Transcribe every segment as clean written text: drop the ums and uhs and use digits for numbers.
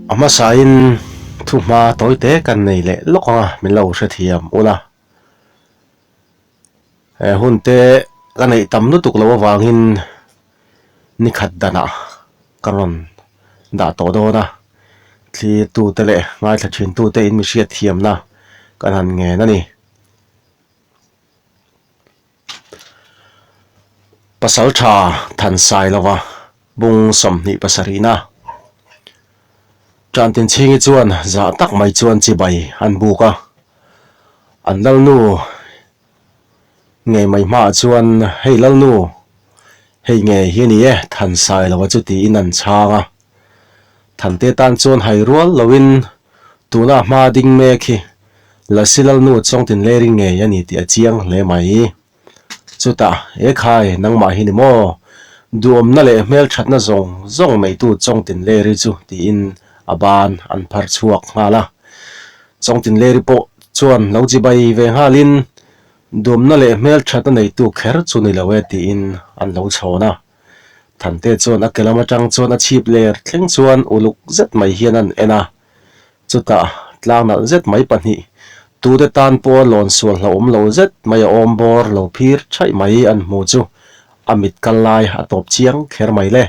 A hmasain thuhma tawite kan nei leh lawk ang a, min lo hrethiam ula. He hun te ka neih tam lutuk loh avangin ni khat danah ka rawn dah tawh dawn a, thlirtute leh ngaithla thintute in mi hriatthiamna kan han ngen a ni. Pasal tha Thansai lova bung 27 na Tantinchhingi chuan zah tak mai chuan chibai an buk a, an lalnu ngei mai hmaah chuan hei lalnu hei ngei hi a ni e Thansai lova chu tiin an chhang a. Thante tan chuan hai rual loin tuna hma ding mek hi Lasi lalnu Chawngtinleri ngei a ni tih a chiang hle mai. Chutah, E khai, nangmah hi ni maw? Duhawmna leh hmelthatna zawng zawng neitu Chawngtinleri chu tiin a ban an phar chhuak nghal a. Chawngtinleri pawh chuan lo chibai ve nghalin, Duhawmna leh hmelthatna neitu kher chu ni lo e tiin an lo chhawn a. Thante chuan a ke lam atang chuan a chhip ler thleng chuan uluk zet mai hian an en a. Chutah tlang nalh zet mai pahnih, tute tan pawha lawn sual hlauhawm lo zet mai a awm bawr lo phir thaih mai an hmu chu a mit kal lai a tawp chiang kher mai le.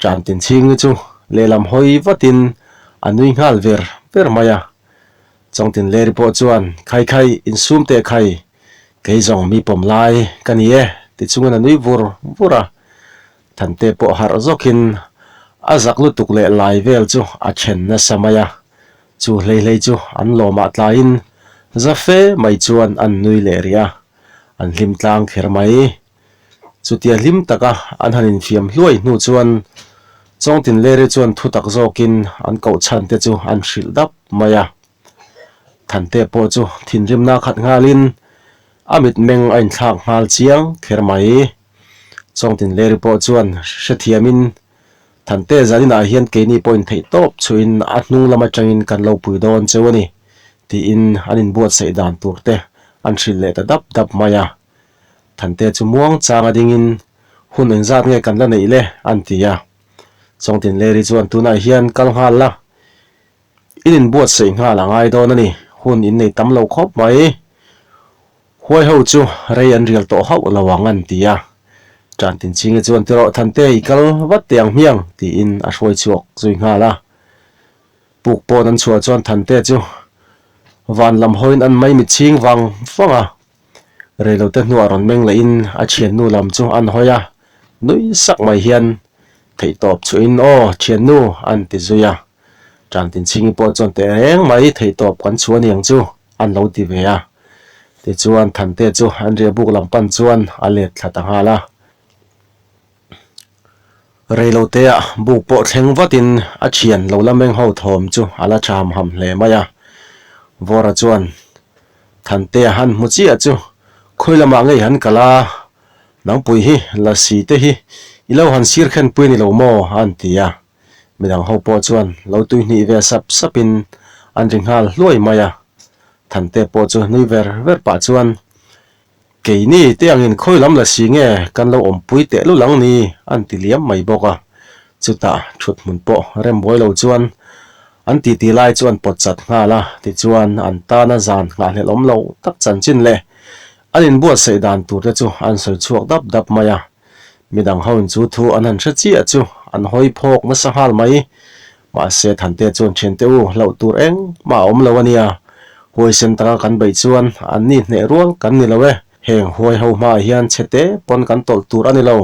Tantin chhingi chu lehlam hawi vatin a nui nghal ver ver mai a. Chawngtinleri pawh chuan, Khai khai, insum teh khai, kei zawng mi pawm lai ka ni e, ti chungin a nui vur vur a. Thante pawh harh zawkin a zak lutuk leh lai vel chu a then nasa mai a, chu hlei hlei chu an lawmah tlaiin za fe mai chuan an nui leh rih a, an hlim tlang kher mai. Chutia hlim taka an han infiam hluai hnu chuan Chawngtinleri chuan thu tak zawkin an koh chhan te chu an hrilh dap mai a. Thante pawh chu thinrimna khat nghalin a mitmeng a inthlak nghal chiang kher mai. Chawngtinleri pawh chuan hrethiamin Thante zaninah hian keini pawhin theih tawp chhuin a hnung lam atangin kan lo pui dawn cheu a ni tiin an inbuatsaih dan tur te an hrilh leh ta dap dap mai a. Thante chu muang chang a dingin hun engzat nge kan la neih le an ti a. Chawngtinleri chuan tunah hian kal nghal la, in inbuatsaih nghal a ngai dawn a ni, hun in nei tam lo khawp mai. Huai ho chu rei an rial tawh hauh lo ang an ti a. Tantinchhingi chuan tirawh Thante i kal vat teh ang hmiang tiin a hruai chhuak zui nghal a. Puk pawn an chhuah chuan Thante chu van lam hawiin an mai mitchhing vang vang a. Reilote hnuah rawn meng lehin a thiannu lam chu an hawi a, nui sak mai hian theihtawp chhuahin aw thiannu an ti zui a. Tantinchhingi pawh chuan teh reng mai theihtawp kan chhuah aniang chu an lo ti ve a. Tichuan Thante chu an riahbuk lam pan chuan a let thla ta nghal a. Reiloteah buk pawh thleng vatin a thian lo la meng ho thawm chu a la tha ham ham hle mai a. Vawra chuan Thantea han hmu chiah chu khawi lamah ngei han kal a, Nangpui hi Lasi te hi i lo han sir khenpui a ni lo maw? a han ti a. Midang ho pawh chuan lo tuihnih ve sap sapin an ri nghal hluai mai a. Thante pawh chu nui ver ver pah chuan, Keini te angin khawi lam la si nge kan lo awmpui teh lul ang ni? an ti liam mai bawk a. Chutah thut hmun pawh rem buai lo chuan an titi lai chu an pawt chat nghal a, tichuan an tana zan nghahhlelh awm lo tak chanchin leh an inbuatsaih dan tur te chu an sawi chhuak dap dap mai a. Midang ho in chu thu an han hre chiah chu an hawi phawk nasa nghal mai. Mahse Thante chuan thiante u hlauh tur engmah a awm lo a nia. Huaisen taka kan beih chuan an ni hneh rual kan ni lo e. Heng huai ho hmaah hian chhe te pawn kan tawlh tur a ni lo.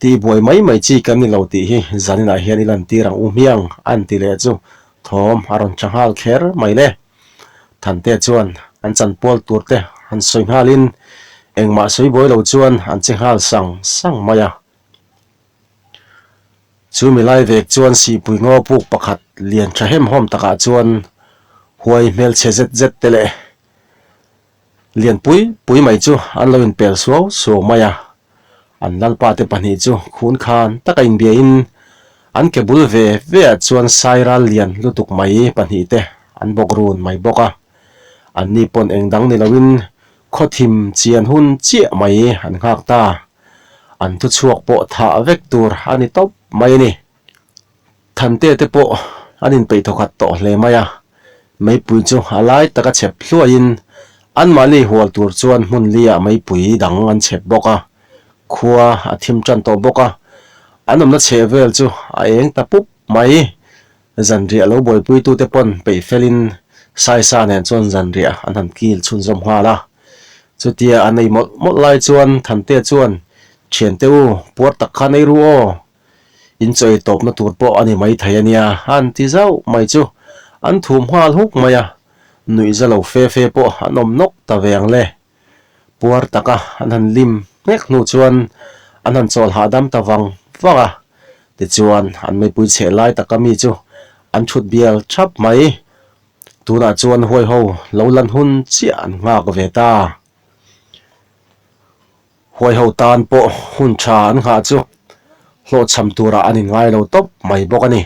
Tih buai mai mai chi kan ni lo tih hi zaninah hian i lantir ang u hmiang an ti leh chu thawm a rawn tha nghal kher mai le. Thante chuan an chanpual tur te han sawi nghalin engmah sawi buai lo chuan an che nghal sang sang mai a. Chu mi lai vek chuan sihpui ngaw puk pakhat lian tha hemhawm takah chuan huai hmelchhe zet zet te leh lian pui pui mai chu an lo inpel suau suau mai a. An lalpa te pahnih chu khun khan taka inbiain an ke bul ve ve ah chuan sairal lian lutuk mai pahnih te an bawk run mai bawk a. Anni pawn eng dang ni loin khawthim chian hun chiah mai an nghak ta. An thuchhuak pawh thah vek tur a ni tawp mai a ni. Thante te pawh an inpeih thawkhat tawh hle mai a, meipui chu a lai taka chhep hluaiin anmahni hual tur chuan hmun liah meipui dang an chhep bawk a, khua a thim tan tawh bawk a, an awmna chheh vel chu a eng ta pup mai. Zanriah lo buaipuitute pawn peih felin Saisa nen chuan zanriah an han kil chhunzawm nghal a. Chutia an ei mawlh mawlh lai chuan Thantea chuan, Thiante u, puar tak khan ei ru aw. In chaw ei tawpna tur pawh a ni maithei a nia, a han ti zauh mai chu an thum nghal huk mai a. Nuihza lo fe fe pawh an awm nawk ta ve ang le. Puar taka an han lim nghek hnu chuan an han chawl hahdam ta vang vang a, tichuan an meipui chheh lai taka mi chu an thut bial thap mai. Tunah chuan huai ho lo lan hun chiah an nghak ve ta. Huai ho tan pawh hun tha an nghah chu hlawhchham turah an inngai lo tawp mai bawk a ni.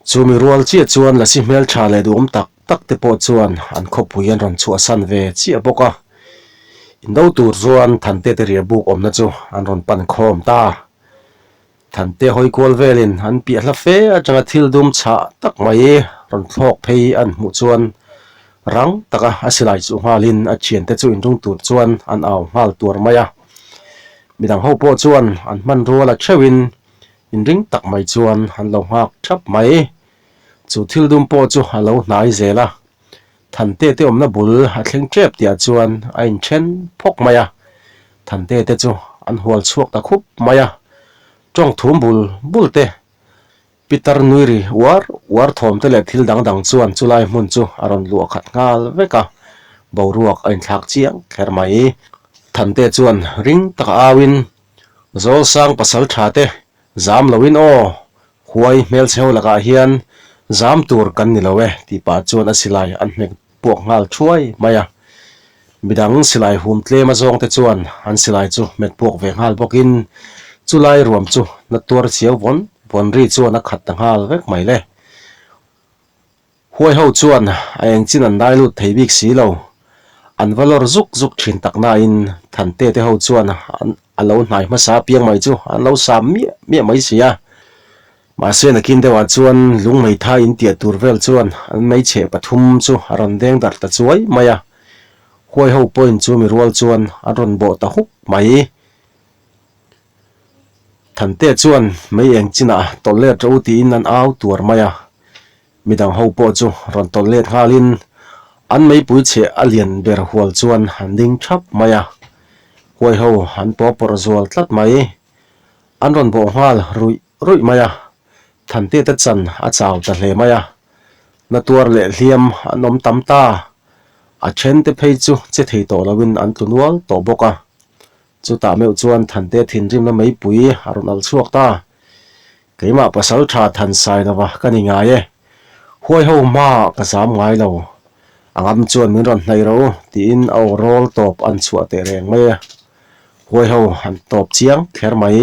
Chumi rual chiah chuan lasi hmeltha leh duhawm tak tak te pawh chuan an khawpui an rawn chhuahsan ve chiah bawk a. Indo tur chuan Thante te riah buk awmna chu an rawn pan khawm ta. Thante hawi kual velin an piah hla fe atanga thil dum chhah tak mai rawn thlawk phei an hmuh chuan rang taka a silai chuh nghalin a thiante chu inrung tur chuan an au nghal tuar mai a. Midang ho pawh chuan an hmanrual a theuhin Inring tak mai chuan an lo nghak thap mai. Chu thil dum pawh chu a lo hnai zel a, Thante te awmna bul a thleng tep tihah chuan a inthen phawk mai a, Thante te chu an hual chhuak ta khup mai a, tawng thum bul bul te, Pitar nui ri uar uar thawm te leh thil dang dang chuan chulai hmun chu a rawn luah khat nghal vek a, boruak a inthlak chiang kher mai. Thante chuan ring taka auin Zawlsang pasal tha te zam loin aw, huai hmelchhe ho lakah hian zam tur kan ni lo e tih pah chuan a silai an hnek puak nghal thuai mai a. Midang silai hum tlem a zawng te chuan an silai chu hmet puak ve nghal bawkin chulai ruam chu na tuar chiau vawn vawn ri chuan a khat ta nghal vek mai le. Huai ho chuan a eng chin an dai lut thei bik si lo. An va lawr zuk zuk thin tak nain Thante te ho chuan a lo hnai hmasa apiang mai chu an lo sam miah miah mai si a. Mahse nakin deuhah chuan lungmeitha in tiah tur vel chuan an hmeichhe pathum chu a rawn deng darh ta chuai mai a. Huai ho pawhin chu mi rual chuan an rawn bawh ta huk mai. Thante chuan mei eng chinah tawlh let rawh u tiin an au tuar mai a. Midang ho pawh chu rawn tawlh let nghalin an meipui chheh a lian ber hual chuan an ding thap mai a. Huai ho an paw pawrh zual tlat mai. An rawn bawh nghal ruih ruih mai a. Thante te chan a chau ta hle mai a. Na tuar leh hliam an awm tam ta. A then te phei chu che thei tawh loin an tlu nual tawh bawk a. Chutah meuh chuan Thante thinrimna meipui a rawn al chhuak ta. Keimah pasal tha than sai lova ka ni ngai e. Huai ho hmaah ka zam ngai lo. A ngam chuan min rawn hnaih rawh u tiin a aw rawl tawp an chhuah teh reng mai e. Huai ho an tawp chiang kher mai.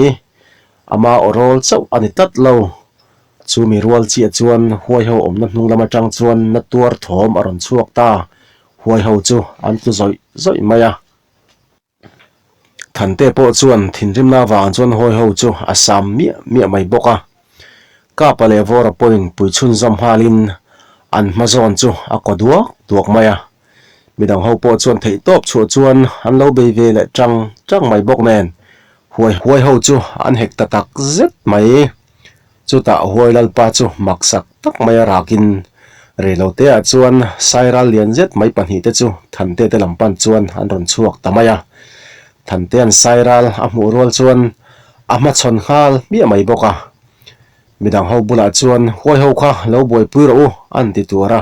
Ama aw rawl chauh a ni tlat lo. Chumi rual chiah chuan huai ho awmna hnung lam atang chuan na tuar thawm a rawn chhuak ta. Huai ho chu an tlu zawih zawih mai a. Thante pawh chuan thinrimna avang chuan hawi ho chu a sam miah miah mai bawk a. Kapa leh Vawra pawhin pui chhunzawm nghalin an hma zawn chu a kaw duak duak mai a. Midang ho pawh chuan theihtawp chhuah chuan an lo bei ve leh tang tang mai bawk nen huai huai ho chu an hek ta tak zet mai. Chutah huai lalpa chu maksak tak mai a rakin reiloteah chuan sairal lian zet mai pahnihte chu Thante te lam pan chuan an rawn chhuak ta mai a. Thantea'n sairal a hmuh rual chuan a hmachhawn nghal hmiah mai bawk a. Midang ho bulah chuan huai ho kha lo buaipui rawh u an ti tuar a.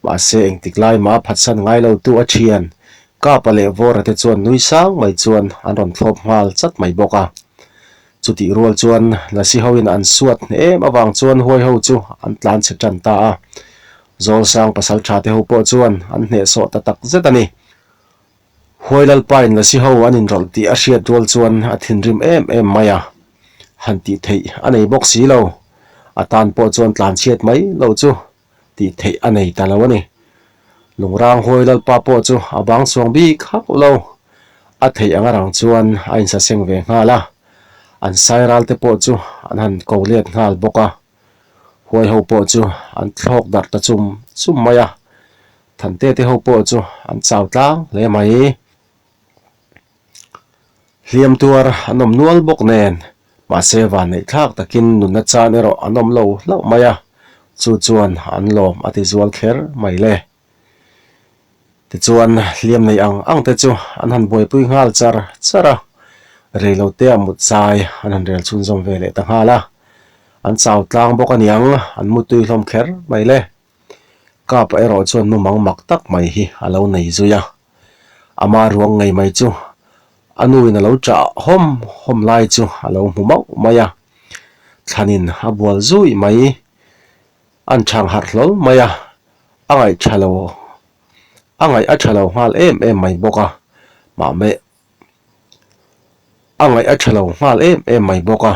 Mahse engtik lai mah phatsan ngai lo tu a thian Kapa leh Vawra te chuan nui sang mai chuan an rawn thlawp nghal chat mai bawk a. Chutih rual chuan Lasi hoin an suat hneh em avang chuan huai ho chu an tlan chhe tan ta a. Zawlsang pasal tha te ho pawh chuan an hnehsawh ta tak zet a ni. Huai Lalpain Lasi ho an inrawlh tih a hriat rual chuan a thinrim em em mai a. Han tih theih a nei bawk si lo. A tan pawh chuan tlan chhiat mai lo chu tih theih a nei ta lo a ni. Lungrang hawi Lalpa pawh chu a bang chhuang bik hauh lo. A theih anga rang chuan a insaseng ve nghal a. An sairal te pawh chu an han ko let nghal bawk a, huai ho pawh chu an thlawk darh ta chum chum mai a, Thante te ho pawh chu an chau tlang hle mai. Hliam tuar an awm nual bawk nen, mahse vanneih thlak takin nunna chan erawh an awm lo hlauh mai a, chu chuan an lawm a ti zual kher mai le. Tichuan hliam nei ang ang te chu an han buaipui nghal char char a, reilote ah mut zai an han rel chhunzawm ve leh ta nghal a, an chau tlang bawk a niang an mutui hlawm kher mai le. Kapa erawh chuan mumang mak tak mai hi a lo nei zui a, ama ruang ngei mai chu a nuin a lo chah hawm hawm lai chu a lo hmu mauh mai a, thlanin a bual zui mai. An chhang harh hlawl mai a, a ngaih tha lo, a ngaih a tha lo nghal em em mai bawk a, mahme a ngaih a tha lo nghal em em mai bawk a,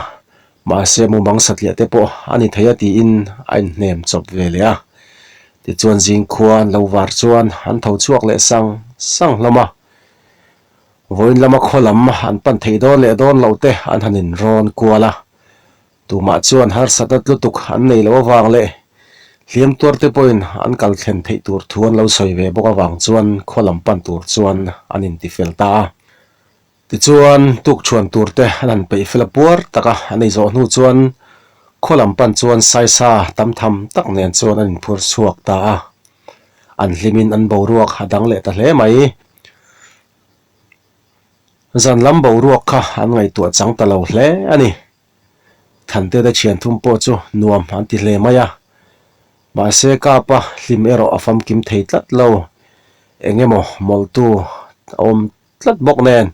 mahse mumang satliah te pawh a ni thei a tiin a inhnem chawp ve leh a. Tichuan zingkhua an lo var chuan an tho chhuak leh sang sang hlawm a, vawiin lama khaw lam an pan theih dawn leh dawn loh te an han inrawn kual a. Tumah chuan harsatna tlutuk an nei loh avang leh hliam tuarte pawhin an kal thlen theih tur thu an lo sawi ve bawk avang chuan khaw lam pan tur chuan an intifel ta a. Tichuan, tukchhuan turte an han peih fel a puar tak a, an ei zawh hnu chuan khaw lam pan chuan saisa tam tham tak nen chuan an inphur chhuak ta a. An hlimin an boruak a dang leh ta hle mai. Zan lam boruak kha an ngaihtuah chang ta lo hle a ni. Thantete thian thum pawh chu nuam an ti hle mai a, mahse Kapa hlim erawh a famkim thei tlat lo. Eng emaw mawlhtu a awm tlat bawk nen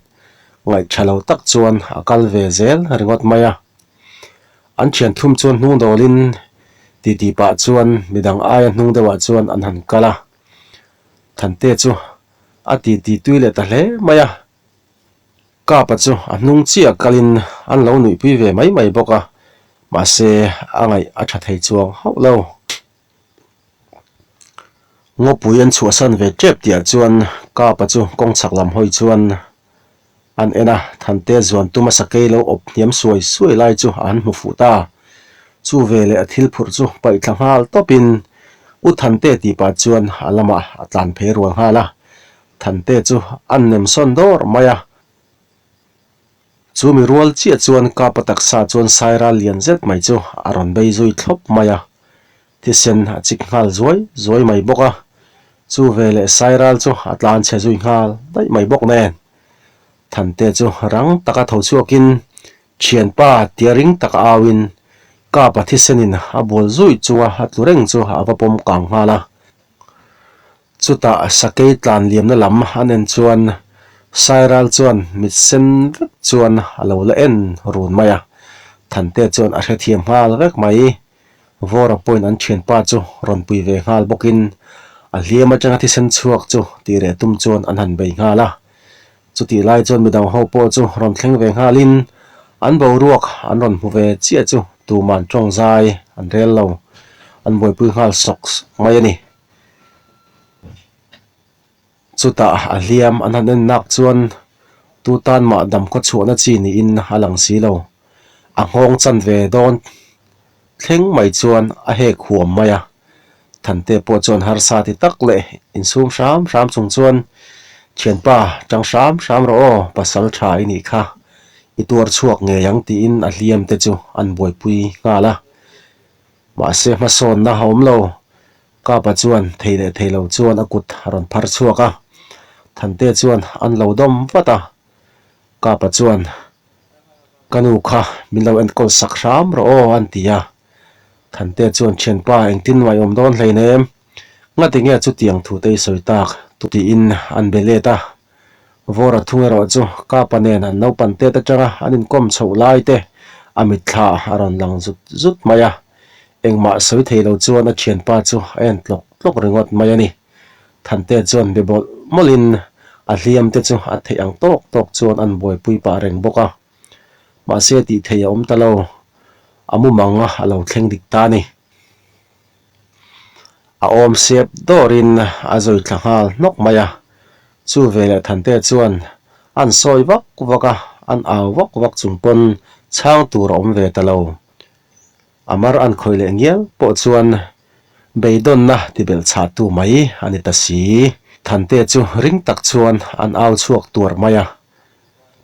ngaih tha lo tak chuan a kal ve zel ringawt mai a. An thian thum chuan hnung dawlin titi pah chuan midang aia hnung deuhah chuan an han kal a, Thante chu a titi tui leh ta hle mai a. Kapa chu a hnung chiah kalin an lo nuihpui ve mai mai bawk a, mahse a ngaih a tha thei chuang hauh lo. Ngawpui an chhuahsan ve tep tihah chuan Kapa chu kawng chhak lam hawi chuan an en a, Thante zuan tuma sakei lo awp hniam suai suai lai chu a han hmu fuh ta. Chu veleh a thil phurh chu paih thla nghal tawpin U Thante tih pah chuan a lamah a tlan phei rual nghal a, Thante chu an nem sawn dawr mai a. Chu mi rual chiah chuan Kapa taksa chuan Saira lian zet mai chu a rawn bei zui thlawp mai a. Thisen a chik nghal zuai zuai mai bawk a. Chu veleh Sairal chu a tlan chhe zui nghal daih mai bawk nen. Thante chu rang taka tho chhuakin Thianpa tia ring taka auin Kapa thisenin a bual zui chunga a tlu reng chu a va pawm kang nghal a. Chutah sakei tlan liamna lam a nen chuan Sairal chuan mit sen vek chuan a lo la en run mai a, Thante chuan a hrethiam nghal vek mai. Vawra pawhin an thianpa chu rawn pui ve nghal bawkin a hliam atanga thisen chhuak chu tih reh tum chuan an han bei nghal a. Chutih lai chuan midang ho pawh chu rawn thleng ve nghalin an boruak an rawn hmu ve chiah chu tuman tawng zai an rel lo, an buaipui nghal sawk sawk mai a ni. Chutah a hliam an han en nak chuan tu tan mah dam khaw chhuahna chi niin a lang si lo. A nghawng chan ve dawn thleng mai chuan a hek huam mai a. Thante pawh chuan harsa ti tak leh insum hram hram chung chuan, Thianpa, tang hram hram rawh aw, pasal tha i nih kha. I tuar chhuak ngei ang tiin a hliam te chu an buaipui nghal a. Mahse hmasawnna a awm lo. Kapa chuan thei leh thei lo chuan a kut a rawn phar chhuak a, Thante chuan an lo dawm vat a. Kapa chuan, Ka nu kha min lo enkawl sak hram rawh aw an ti a. Thante chuan, Thianpa engtin mah i awm dawn hleinem, ngati nge chutiang thu te i sawi tak? Tiin an be let a. Vawra thung erawh chu Kapa nen an naupan tet atanga an inkawm chhoh lai te a mitthla a rawn lang zut zut mai a, engmah sawi thei lo chuan a thianpa chu a en tlawk tlawk ringawt mai a ni. Thante chuan be bawlh mawlhin a hliam te chu a theih ang tawk tawk chuan an buaipui pah reng bawk a, mahse tih theih a awm ta lo, a mumang a lo thleng dik ta a ni. A awm sep dawrin a zawi thla nghal hnawk mai a, chu veleh Thante chuan an sawi vak vak a, an au vak vak chung pawn Chhang tur a awm ve ta lo. A mar an khawih leh ngial pawh chuan beidawnna tibelh chhahtu mai a ni ta si. Thante chu ring tak chuan an au chhuak tuar mai a.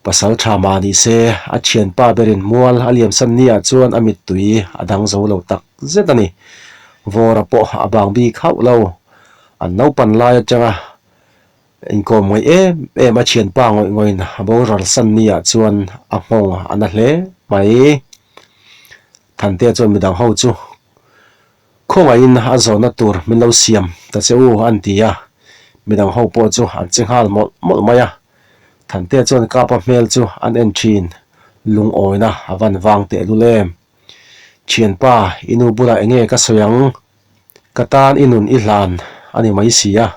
Pasal tha mah ni se, a thianpa berin mual a liamsan niah chuan a mittui a dang zo lo tak zet a ni. Vawra pawh a bang bik hauh lo. An naupan lai atanga Inkawm ngawih em em a thianpa ngawih ngawiin a boral san ni ah chuan a nghawng a na hle mai. Thantea chuan midang ho chu khawngaihin a zawnna tur min lo siam ta che u an ti a, midang ho pawh chu an che nghal mawlh mawlh mai a. Thantea chuan kapa hmel chu an en thin, lungawina a van vang tehlul em. Thianpa, i nu bulah enge ka sawi ang? Ka tan i nun i hlan a ni mai si a.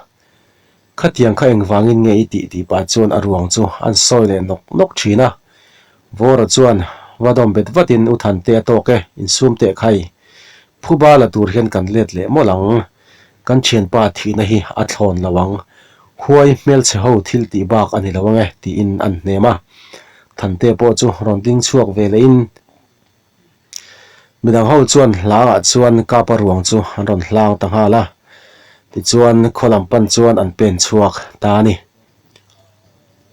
Khatiang kha engvangin nge i tih tih pah chuan a ruang chu an sawi leh nawk nawk thin a. Vawra chuan va dawm bet vatin U Thante a tawk e, insum teh khai. Phuba la tur hian kan let leh mawlh ang. Kan thianpa thihna hi a thlawn lo ang. Huai hmelchhe ho thil tih bak a ni lo ang e tiin an hnem a. Thante pawh chu rawn ding chhuak ve lehin. Midang ho chuan hlangah chuan kapa ruang chu an rawn hlang ta nghal a, tichuan khaw lam pan chuan an pen chhuak ta a ni.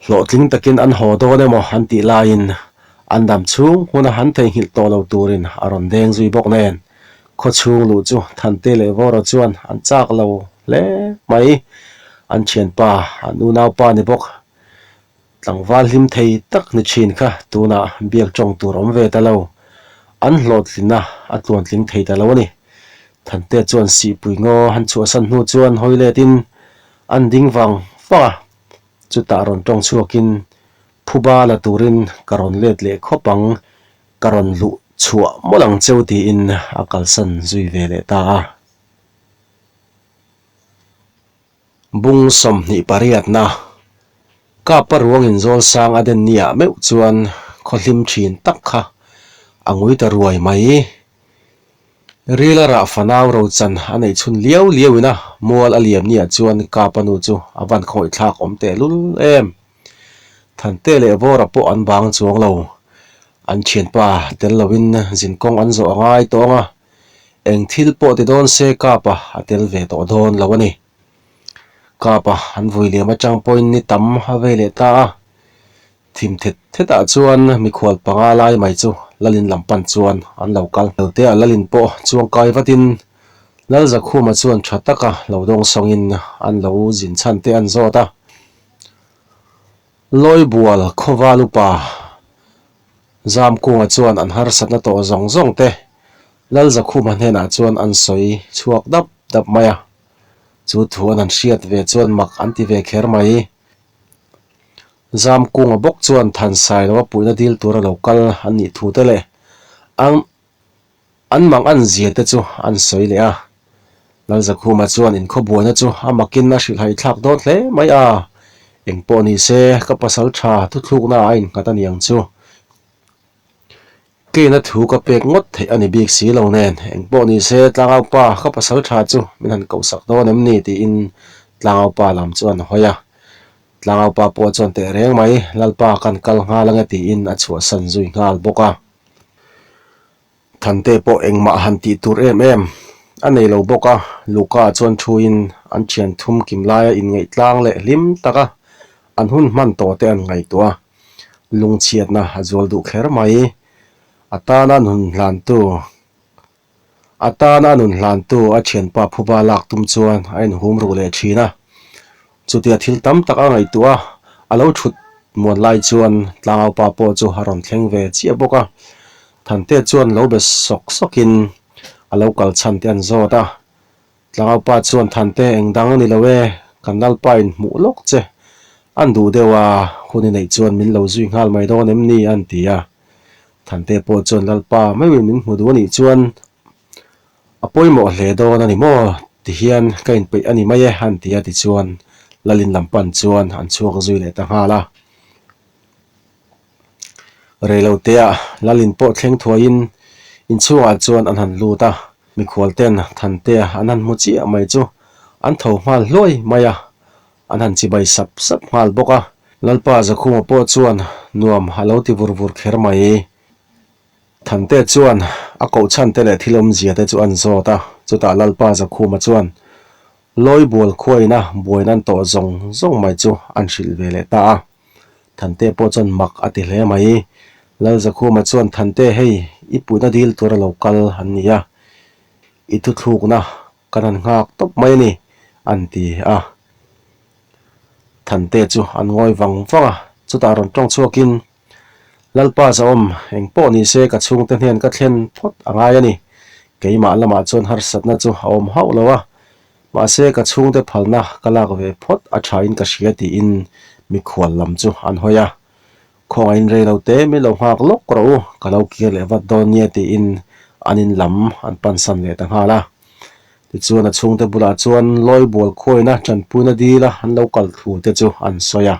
Hlawhtling takin an haw dawn emaw an tih laiin an dam chhung huna han theihnghilh tawh lo turin a rawn deng zui bawk nen khaw chhung luh chu Thante leh Vawra chuan an chak lo hle mai. An thianpa, an unaupa ni bawk. Tlangval hlim thei tak ni thin kha tunah biak tawng tur awm ve ta lo. An hlawhtlinna a tluantling thei ta lo a ni. Thante chuan sihpui ngaw han chhuahsan hnu chuan hawi letin an ding vang vang a, chutah rawn tawng chhuakin phuba la turin ka rawn let leh khawp ang, ka rawn luh chhuah mawlh ang cheu tiin a kalsan zui ve leh ta a. Bung 28na Kapa ruang inzawl sang a den niah meuh chuan khaw hlim thin tak kha a ngui ta ruai mai. Rila rah fanau rochan a neih chhun liau liau ina mual a liam niah chuan Kapa nu chu a van khawih thlak awm tehlul em. Thante leh Vawra pawh an bang chuang lo. An thianpa tel loin zinkawng an zawh a ngai tawng a. Eng thil pawh ti dawn se Kapa a tel ve tawh dawn lo a ni. Kapa an vui liam atang pawhin ni tam a vei leh ta a, thim thet thetah chuan mikhual panga lai mai chu Lalin lam pan chuan an lo kal. Lote a Lalin pawh chuang kai vatin Lalzakhuma chuan tha taka lo dawng sawngin an lo zin chhan te an zawt a. Lawibual khawval upa Zamkunga chuan an harsatna tawh zawng zawng te Lalzakhuma hnenah chuan an sawi chhuak dap dap mai a. Chu thu an han hriat ve chuan mak an ti ve kher mai. Zamkunga bawk chuan Thansai lova puihna dil tura lo kal an nih thu te leh an An mang an zia te chu an sawi leh a. Lalzakhuma chuan inkhawbuaina chu a makin a hrilhhai thlak dawn hle mai a, eng pawh ni se ka pasal tha thuthlukna a innghat a niang chu. Keina thu ka pek ngawt theih a ni bik si lo nen, eng pawh ni se Tlangaupa ka pasal tha chu min han kohsak dawn em ni tiin Tlangaupa lam chu an hawi a. Tlangaupa pawh chuan teh reng mai, Lalpa kan kal nghal ange tiin a chhuahsan zui nghal bawk a. Thante pawh engmah han tih tur em em a nei lo bawk a, Luka chuan thuin an thian thum kim laia inngaih tlang leh hlim taka an hun hman tawh te an ngaihtuah a, lungchhiatna a zual duh kher mai. A tana nun hlantu A tana a nun hlantu a thianpa phuba lak tum chuan a inhum ruh leh thin a. Chutia thil tam tak a ngaihtuah a, a lo thut muan lai chuan tlangaupa pawh chu a rawn thleng ve chiah bawk a. Thante chuan lo be sawk sawkin a lo kal chhan te an zawt a. Tlangaupa chuan Thante eng dang a ni lo e, kan lalpa in hmuh lawk che. An duh deuh a, hun i neih chuan min lo zui nghal mai dawn em ni an ti a. Thante pawh chuan lalpa meuhin min hmu duh a nih chuan A pawimawh hle dawn a ni maw? Tihian ka inpeih a ni mai e, an ti a tichuan Lalin lam pan chuan an chhuak zui leh ta nghal a. Reiloteah Lalin pawh thleng thuaiin inchhungah chuan an han lut a, mikhual ten Thantea an han hmu chiah mai chu an tho nghal hluai mai a, an han chibai sap sap nghal bawk a. Lalpa Zakhuma pawh chuan nuam a lo ti vur vur kher mai. Thante chuan a koh chhan te leh thil awmzia te chu an zawt a, chutah Lalpa Zakhuma chuan Lawibual khuaina buaina an tawh zawng zawng mai chu an hrilh ve leh ta a. Thante pawh chuan mak a ti hle mai. Lal Zakhuma chuan Thante hei i puihna dil tur a lo kal an ni a, i thuthlukna kan han nghak tawp mai a ni an ti a. Thante chu an ngawi vang vang a, chutah rawn tawng chhuakin Lalpa Zahawm, eng pawh ni se ka chhungte hnen ka thlen phawt a ngai a ni. Keimah lamah chuan harsatna chu a awm hauh lo a, mahse ka chhungte phalna ka lak ve phawt a thain ka hria tiin mikhual lam chu an hawi a. Khawngaihin rei lo te min lo nghak lawk rawh u, ka lo kir leh vat dawn nia tiin an in lam an pansan leh ta nghal a. Tichuan a chhungte bulah chuan Lawibual khuaina tanpuina dila an lo kal thu te chu an sawi a.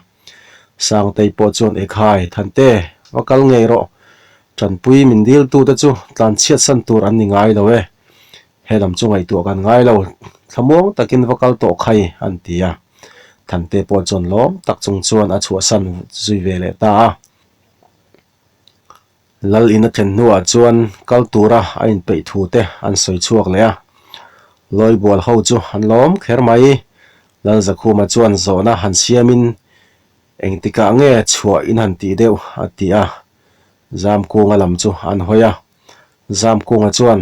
Sangtei pawh chuan Ekhai, Thante, va kal ngei rawh. Tanpui min diltute chu tlanchhiatsan tur an ni ngai lo e. He lam chu ngaihtuah kan ngai lo, thlamuang takin va kal tawh khai, an ti a. Thante pawh chuan lawm tak chung chuan a chhuahsan zui ve leh ta a. Lal in a thlen hnuah chuan kal tura a inpeih thu te an sawi chhuak leh a. Lawibual ho chu an lawm kher mai. Lal Zakhuma chuan zawhna han siamin engtikah nge chhuah in han tih deuh a ti a. Zamkunga lam chu an hawi a. Zamkunga chuan.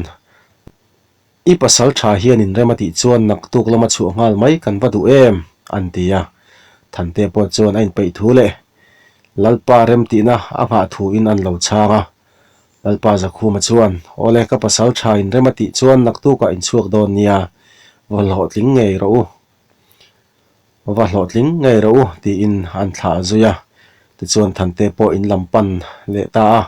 I pasal tha hian in rem a tih chuan naktuk lama chhuah nghal mai kan va duh em? an ti a. Thante pawh chuan a inpeih thu leh Lalpa rem tihna a nghah thu in an lo chhang a. Lalpa Zakhuma chuan, Awle ka pasal tha in rem a tih chuan naktukah in chhuak dawn nia, va hlawhtling ngei rawh u. Va hlawhtling ngei rawh u tiin an thlah zui a. Tichuan Thante pawh in lam pan leh ta a.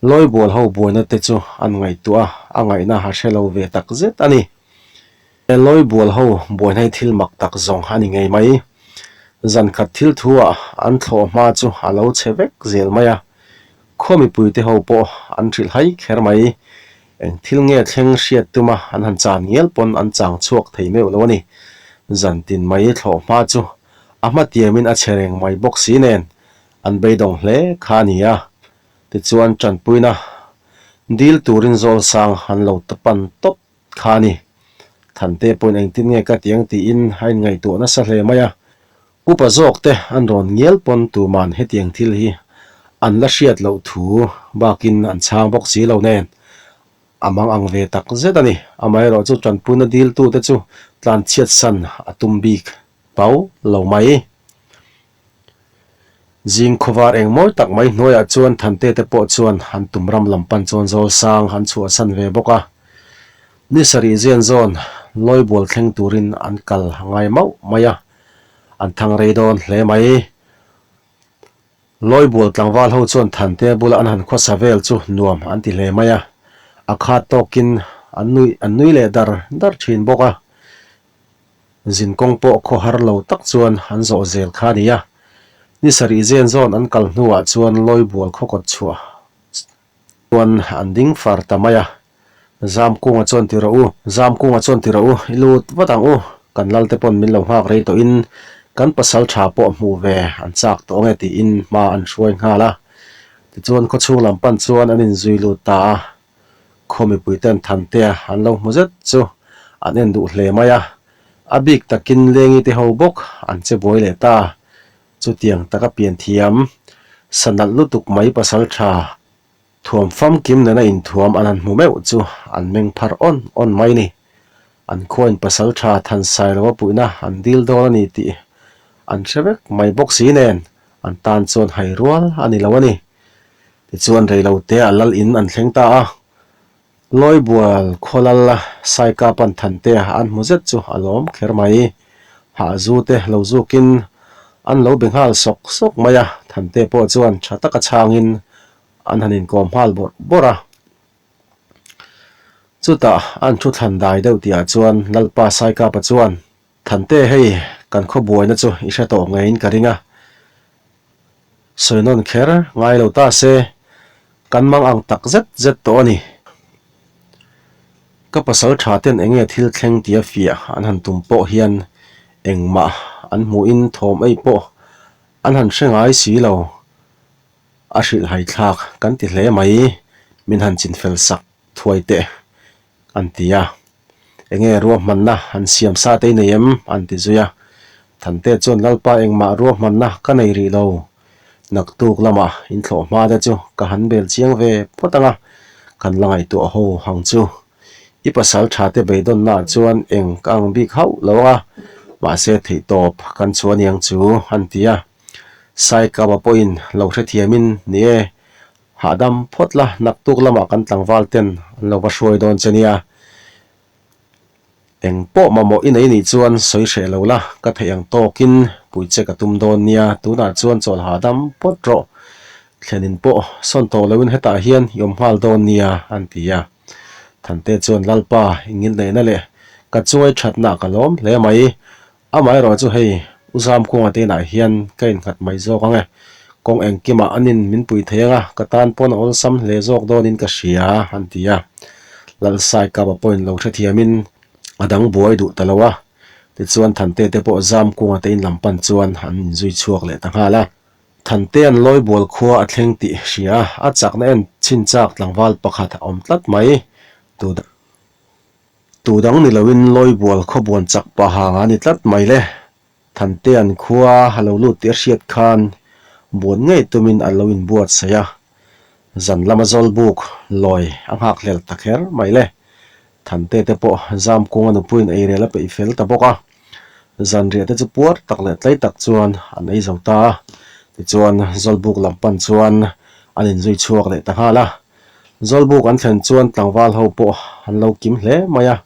Lawibual ho buaina te chu an ngaihtuah a, a ngaihna a hre lo ve tak zet a ni. He lawibual ho buaina hi thil mak tak zawng a ni ngei mai. Zan khat thil thu ah an thlawh hma chu a lo chhe vek zel mai a, khaw mipui te ho pawh an hrilh hai kher mai. Eng thil nge thleng hriat tuma an han chan ngial pawn an chang chhuak thei meuh lo a ni. Zan tin mai thlawh hma chu a hma tiamin a chhe reng mai bawk si nen an beidawng hle kha a ni a. Tichuan tanpuina dil turin Zawlsang han lo pan tawp kha a ni. Thante pawhin engtin nge ka ti ang tiin a inngaihtuah nasa hle mai a. Upa zawk te an rawn ngial pawn tuman hetiang thil hi an la hriat loh thu bakin an chhang bawk si lo nen a mang ang ve tak zet a ni. Amaherawh chu tanpuina diltute chu tlanchhiatsan a tum bik pau lo mai. Zing khawvar eng mawi tak mai hnuaiah chuan Thante te pawh chuan an tum ram lam pan chuan zawl sang an chhuahsan ve bawk a. Ni sarih zian zawn Lawibual thleng turin an kal a ngai mauh mai a, an thang rei dawn hle mai. Lawibual tlangval ho chuan Thante bula an han khawsa vel chu nuam an ti hle mai a, a khat tawkin an nui an nui leh dar dar thin bawk a. Zinkawng pawh khaw har lo tak chuan an zawh zel kha a ni a. Ni sarih zen zawn an kal hnuah chuan Lawibual khaw kawt chhuah chuan an ding far ta mai a. Zamkunga chuan ti rawh u, Zamkunga chuan ti rawh u, i lut vat ang u, kan lalte pawn min lo nghak rei tawhin kan pasal tha pawh hmuh ve an chak tawh ange tiin hma an hruai nghal a. Tichuan khawchhung lam pan chuan an inzui lut ta a. Khaw mipuiten Thantea an lo hmu zet chu an en duh hle mai a, a bik takin Lengi te ho bawk an che buai leh ta. Chutiang taka pian thiam, sa nalh lutuk mai pasal tha thuam famkim nena inthuam an han hmu meuh chu an meng phar awn awn mai ni. An khuain pasal tha Thansailova puihna an dil dawn a ni tih an hre vek mai bawk si nen an tan chuan hai rual a ni lo a ni. Tichuan reilote a lal in an thleng ta a, Lawibual khaw lal Saika pan Thante an hmu zet chu a lawm kher mai. Hahzu te lo zukin an lo be nghal sawk sawk mai a, Thante pawh chuan tha taka chhangin an han inkawm nghal bawrh bawrh a. Chutah an thu thlan dai deuh tihah chuan Lalpa Saikapa chuan, Thante hei kan khaw buaina chu i hre tawh ngeiin ka ring a, Sawi nawn kher ngai lo ta se, kan mang ang tak zet zet tawh a ni. Ka pasal tha ten enge thil thleng tia fiah an han tum pawh hian engmah an hmuhin thawm ei pawh an han hre ngai si lo. A hrilhhai thlak kan ti hle mai. Min han chinfel sak thuai teh an ti a. Enge ruahmanna an siam sa te i nei em? an ti zui a. Thante chuan Lalpa engmah ruahmanna ka nei rih lo. Naktuk lamah inthlawh hma te chu ka han bel chiang ve phawt ang a, kan la ngaihtuah ho ang chu. I pasal tha te beidawnna ah chuan eng ka ang bik hauh lo ang a, mahse theihtawp kan chhuah aniang chu an ti a. Saikapa pawhin lo hrethiamin ni e, Hahdam phawt la, naktuk lamah kan tlangval ten an lo va hruai dawn che nia. Eng pawh mamawh i nei nih chuan sawi hreh lo la, ka theih ang tawkin pui che ka tum dawn nia, tunah chuan chawl hahdam phawt rawh. Thlenin pawh sawn tawh loin hetah hian i awm nghal dawn nia, an ti a. Thante chuan Lalpa i ngilneihna leh ka chuai thatna ka lawm hle mai, Amaherawh chu hei, U Zamkunga te inah hian ka innghat mai zawk ang e. Kawng engkimah anin min pui thei ang a, ka tan pawn a awlsam hle zawk dawnin ka hria, an ti a. Lalsai Kapa pawhin lo hrethiamin a dang buai duh ta lo a. Tichuan Thante te pawh Zamkunga te in lam pan chuan an inzui chhuak leh ta nghal a. Thantea'n Lawibual khua a thleng tih hria a, a chakna en chhinchak tlangval pakhat a awm tlat mai. Tu. Tu dang ni loin Lawibual khawbuan chak paha nga ni tlat mai le. Thantea'n khua a lo lut tih a hriat khan buan ngei tumin a lo inbuatsaih a. Zan lama Zawlbuk lawi a nghak hlel ta kher mai le. Thante te pawh Zamkunga nupuiin eirel a peih fel ta bawk a. Zanriah te chu puar tak leh tlai tak chuan an ei zo ta a. Tichuan Zawlbuk lam pan chuan an inzui chhuak leh ta nghal a. Zawlbuk an thlen chuan tlangval ho pawh an lo kim hle mai a,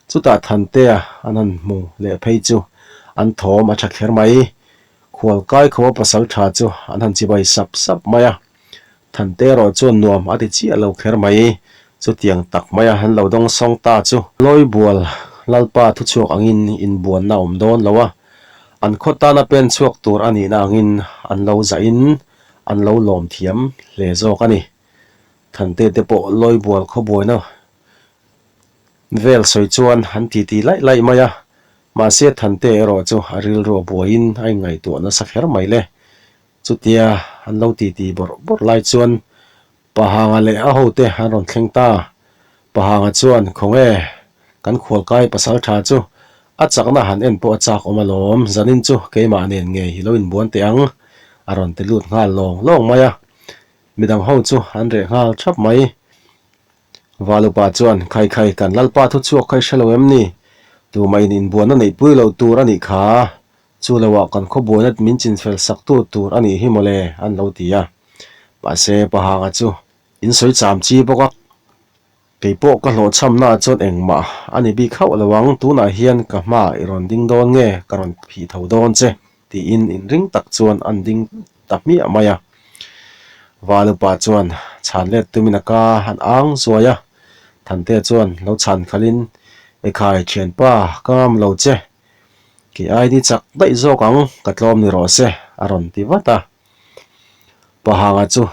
chutah Thantea an han hmu leh phei chu an thawm a tha kher mai. Khualkai khaw a pasal tha chu an han chibai sap sap mai a, Thante erawh chuan nuam a ti chiah lo kher mai. Chutiang tak maia an lo dawng sawng ta chu Lawibual Lalpa thuchhuak angin inbuanna a awm dawn lo a, an khaw tana pen chhuak tur a nihna angin an lo zahin an lo lawm thiam hle zawk a ni. Thante te pawh Lawibual khawbuaina vel sawi chuan an titi laih laih mai a, mahse Thante erawh chu a rilru a buaiin a inngaihtuah nasa kher mai le. Chutia an lo titi bawrh bawrh lai chuan Pahanga leh a hote an rawn thleng ta. Pahanga chuan, Khawnge, kan khualkai pasal tha chu a chakna han en pawh a chak awm alawm, zanin chu keimah nen ngei i lo inbuan teh ang, a rawn ti lut nghal lawng lawng mai a. Midang ho chu an reh nghal thap mai. Valupa chuan, Khai khai, kan Lalpa thu chhuak kha i hre lo em ni? Tumah in inbuanna neihpui lo tur a nih kha. Chu loah kan khawbuaina min chinfel saktu tur a nih hi mawle, an lo ti a. Mahse, Pahanga chu in sawi cham chi bawk a. Kei pawh ka hlawhchhamnaah chuan engmah a ni bik hauh lo ang, tunah hian ka hmaah i rawn ding dawn nge, ka rawn phih tho dawn che, tiin inring tak chuan an ding ta hmiah mai a. Valupa chuan chhan let tumin a ka an ang zuai a, Thantea chuan lo chhan khalhin, Ekhai thianpa, ka ngam lo che, Kei ai ni chak daih zawk ang, ka tlawm ni rawh se, a rawn ti vat a. Pahanga chu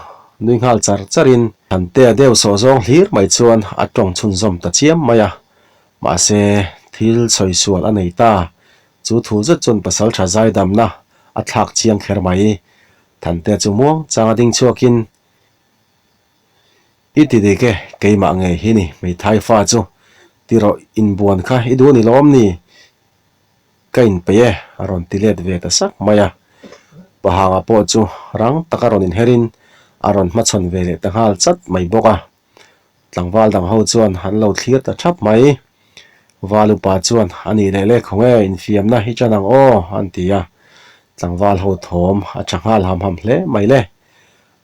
nui nghal char charin Thantea deuh sawh zawng hlir mai chuan a tawng chhunzawm ta chiam mai a. Mahse, thil sawi sual a nei ta. Chu thu zet chuan pasal tha zaidamna a thlak chiang kher mai. Thantea chu muang changa ding chhuakin, I ti dik e, keimah ngei hi ni hmeithai fa chu ti rawh inbuan kha i duh ni lawm ni? Ka inpeih e a rawn ti let ve ta sak mai a. Pahanga pawh chu rang taka rawn inherin a rawn hmachhawn ve leh ta nghal chat mai bawk a. Tlangval dang ho chuan an lo thlir ta thap mai. Valupa chuan a nih leh leh khawnge infiamna hi ṭan ang aw an ti a. Tlangval ho thawm a ṭha nghal ham ham hle mai le.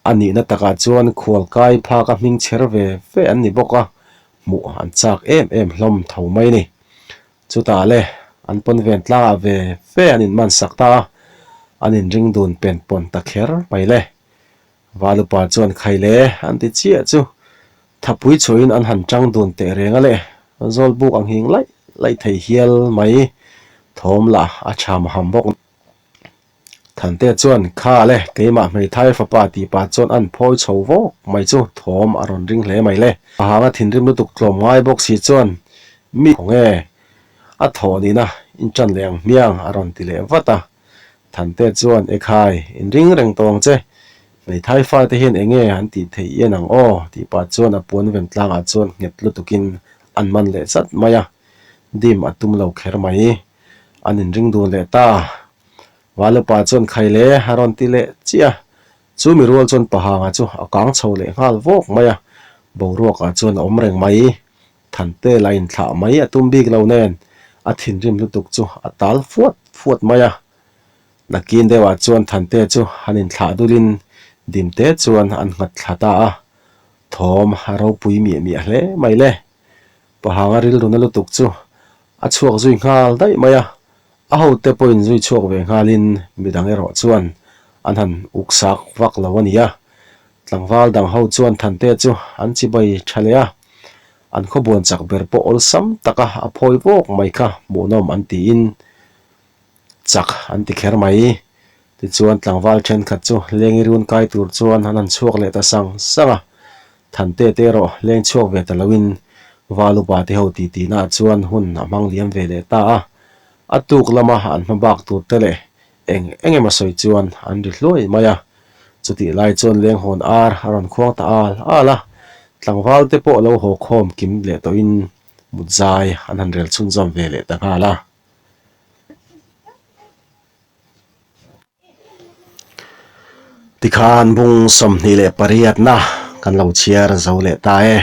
A nihna takah chuan khualkai phak a hming chher ve ve an ni bawk a, hmuh an chak em em hlawm tho mai a ni. Chutah le, an pawn ven tlangah ve ve an inman sak ta a, an inring dun pen pawn ta kher mai le. Valupa chuan khai le an ti chiah chu thapui chhuahin an han tang dun teh reng a le, Zawlbuk ang hing laih laih thei hial mai thawm lah a chham ham bawk. Thantea chuan, Kha le, keimah hmeithai fapa tih pah chuan an phawi chho vawk mai chu thawm a rawn ring hle mai le. A hanga thinrim lutuk tlawm ngai bawk si chuan, Mi khawnge a thawh nihna in ṭan leh ang hmiang a rawn ti leh vat a. Thantea chuan, Ekhai, in ring reng tawh ang che. Hmeithai fate hian eng nge an tih theih ian ang aw? tih pah chuan a puan ven tlangah chuan nghet lutukin an man leh chat mai a, dim a tum lo kher mai. An inring dun leh ta. Valupa chuan khai le a rawn ti leh chiah a, chu mi rual chuan Pahanga chu a kang chho leh nghal vawk mai a, boruakah chuan a awm reng mai. Thante la inthlah mai a tum bik lo nen a thinrim lutuk chu a tal fuat fuat mai a. Nakin deuhah chuan Thante chu han inthlah dulin Dimte chuan an nghat thla ta a, thawm a ropui miah miah hle mai le. Pahanga rilruna lutuk chu a chhuak zui nghal daih mai a, a hote pawhin zui chhuak ve nghalin midang erawh chuan an han uksak vak lo a ni a. Tlangval dang ho chuan Thante chu an chibai tha leh a, an khawbuan chak ber pawh awlsam taka a phawi vawk mai kha hmuhnawm an tiin chak an ti kher mai. Tichuan tlangval thenkhat chu leng i run kai tur chuan an han chhuak leh ta sang sang a, Thante te erawh leng chhuak ve ta loin Val upa te ho titi naah chuan hun a hmang liam ve leh ta a. A tuk lama an hma bak tur te leh eng eng emaw sawi chuan an ri hluai mai a. Chutih lai chuan leng hawn ar a rawn khuang ta al al a, tlangval te pawh lo haw khawm kim leh tawhin mutzai an han rel chhunzawm ve leh ta nghal a. Tikhan bung 28na kan lo chhiar zo leh ta e.